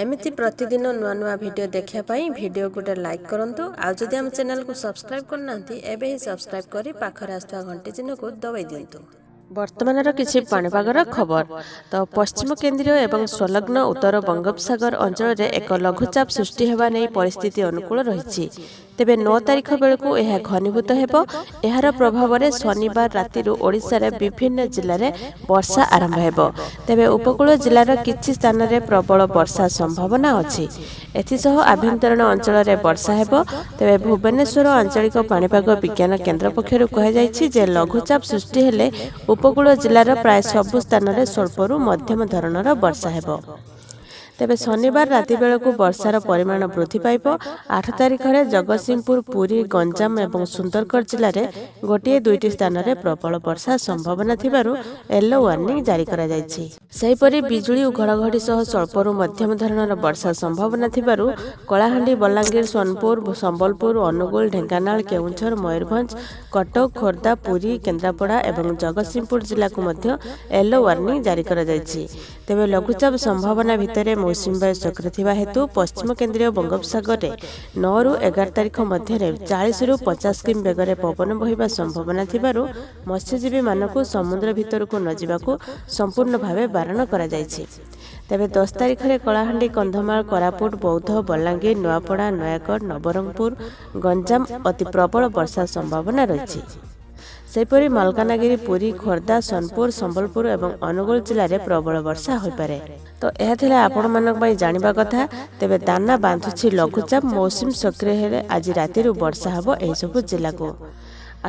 ଏମିତି ପ୍ରତିଦିନ ନୂଆ ନୂଆ ଭିଡ଼ିଓ ଦେଖିବା ପାଇଁ ଭିଡ଼ିଓ ଗୋଟେ ଲାଇକ୍ କରନ୍ତୁ। ଆଉ ଯଦି ଆମ ଚ୍ୟାନେଲକୁ ସବସ୍କ୍ରାଇବ୍ କରିନାହାନ୍ତି, ଏବେ ହିଁ ସବସ୍କ୍ରାଇବ୍ କରି ପାଖରେ ଆସୁଥିବା ଘଣ୍ଟି ଚିହ୍ନକୁ ଦବାଇ ଦିଅନ୍ତୁ। ବର୍ତ୍ତମାନର କିଛି ପାଣିପାଗର ଖବର ତ, ପଶ୍ଚିମ କେନ୍ଦ୍ରୀୟ ଏବଂ ସଂଲଗ୍ନ ଉତ୍ତର ବଙ୍ଗୋପସାଗର ଅଞ୍ଚଳରେ ଏକ ଲଘୁଚାପ ସୃଷ୍ଟି ହେବା ନେଇ ପରିସ୍ଥିତି ଅନୁକୂଳ ରହିଛି। ତେବେ 9 ତାରିଖ ବେଳକୁ ଏହା ଘନୀଭୂତ ହେବ। ଏହାର ପ୍ରଭାବରେ ଶନିବାର ରାତିରୁ ଓଡ଼ିଶାର ବିଭିନ୍ନ ଜିଲ୍ଲାରେ ବର୍ଷା ଆରମ୍ଭ ହେବ। ତେବେ ଉପକୂଳ ଜିଲ୍ଲାର କିଛି ସ୍ଥାନରେ ପ୍ରବଳ ବର୍ଷା ସମ୍ଭାବନା ଅଛି। ଏଥିସହ ଆଭ୍ୟନ୍ତରୀଣ ଅଞ୍ଚଳରେ ବର୍ଷା ହେବ। ତେବେ ଭୁବନେଶ୍ୱର ଆଞ୍ଚଳିକ ପାଣିପାଗ ବିଜ୍ଞାନ କେନ୍ଦ୍ର ପକ୍ଷରୁ କୁହାଯାଇଛି ଯେ ଲଘୁଚାପ ସୃଷ୍ଟି ହେଲେ ଉପକୂଳ ଜିଲ୍ଲାର ପ୍ରାୟ ସବୁ ସ୍ଥାନରେ ସ୍ୱଳ୍ପରୁ ମଧ୍ୟମ ଧରଣର ବର୍ଷା ହେବ। ତେବେ ଶନିବାର ରାତି ବେଳକୁ ବର୍ଷାର ପରିମାଣ ବୃଦ୍ଧି ପାଇବ। 8 ତାରିଖରେ ଜଗତସିଂହପୁର, ପୁରୀ, ଗଞ୍ଜାମ ଏବଂ ସୁନ୍ଦରଗଡ଼ ଜିଲ୍ଲାରେ ଗୋଟିଏ ଦୁଇଟି ସ୍ଥାନରେ ପ୍ରବଳ ବର୍ଷା ସମ୍ଭାବନା ଥିବାରୁ ୟେଲୋ ୱାର୍ଣ୍ଣିଂ ଜାରି କରାଯାଇଛି। ସେହିପରି ବିଜୁଳି ଓ ଘଡ଼ଘଡ଼ି ସହ ସ୍ୱଳ୍ପରୁ ମଧ୍ୟମ ଧରଣର ବର୍ଷା ସମ୍ଭାବନା ଥିବାରୁ କଳାହାଣ୍ଡି, ବଲାଙ୍ଗୀର, ସୋନପୁର, ସମ୍ବଲପୁର, ଅନୁଗୁଳ, ଢେଙ୍କାନାଳ, କେଉଁଝର, ମୟୂରଭଞ୍ଜ, କଟକ, ଖୋର୍ଦ୍ଧା, ପୁରୀ, କେନ୍ଦ୍ରାପଡ଼ା ଏବଂ ଜଗତସିଂହପୁର ଜିଲ୍ଲାକୁ ମଧ୍ୟ ୟେଲୋ ୱାର୍ଣ୍ଣିଂ ଜାରି କରାଯାଇଛି। ତେବେ ଲଘୁଚାପ ସମ୍ଭାବନା ଭିତରେ ମୌସୁମୀ ବାୟୁ ସକ୍ରିୟ ଥିବା ହେତୁ ପଶ୍ଚିମ କେନ୍ଦ୍ରୀୟ ବଙ୍ଗୋପସାଗରରେ 9ରୁ 11 ତାରିଖ ମଧ୍ୟରେ 40ରୁ 50 କିମି ବେଗରେ ପବନ ବହିବା ସମ୍ଭାବନା ଥିବାରୁ ମତ୍ସ୍ୟଜୀବୀମାନଙ୍କୁ ସମୁଦ୍ର ଭିତରକୁ ନଯିବାକୁ ସମ୍ପୂର୍ଣ୍ଣ ଭାବେ ବାରଣ କରାଯାଇଛି। ତେବେ 10 ତାରିଖରେ କଳାହାଣ୍ଡି, କନ୍ଧମାଳ, କୋରାପୁଟ, ବୌଦ୍ଧ, ବଲାଙ୍ଗୀର, ନୂଆପଡ଼ା, ନୟାଗଡ଼, ନବରଙ୍ଗପୁର, ଗଞ୍ଜାମ ଅତି ପ୍ରବଳ ବର୍ଷା ସମ୍ଭାବନା ରହିଛି। ସେହିପରି ମାଲକାନଗିରି, ପୁରୀ, ଖୋର୍ଦ୍ଧା, ସୋନପୁର, ସମ୍ବଲପୁର ଏବଂ ଅନୁଗୁଳ ଜିଲ୍ଲାରେ ପ୍ରବଳ ବର୍ଷା ହୋଇପାରେ। ତ ଏହା ଥିଲା ଆପଣମାନଙ୍କ ପାଇଁ ଜାଣିବା କଥା। ତେବେ ଦାନା ବାନ୍ଧୁଛି ଲଘୁଚାପ, ମୌସୁମୀ ସକ୍ରିୟ ହେଲେ ଆଜି ରାତିରୁ ବର୍ଷା ହେବ ଏହିସବୁ ଜିଲ୍ଲାକୁ।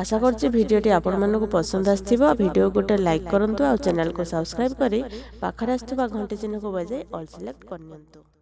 ଆଶା କରୁଛି ଭିଡ଼ିଓଟି ଆପଣମାନଙ୍କୁ ପସନ୍ଦ ଆସିଥିବ। ଭିଡ଼ିଓ ଗୋଟେ ଲାଇକ୍ କରନ୍ତୁ ଆଉ ଚ୍ୟାନେଲକୁ ସବସ୍କ୍ରାଇବ୍ କରି ପାଖରେ ଆସୁଥିବା ଘଣ୍ଟି ଚିହ୍ନକୁ ବଜାଇ ଅଲ୍ ସିଲେକ୍ଟ କରିନିଅନ୍ତୁ।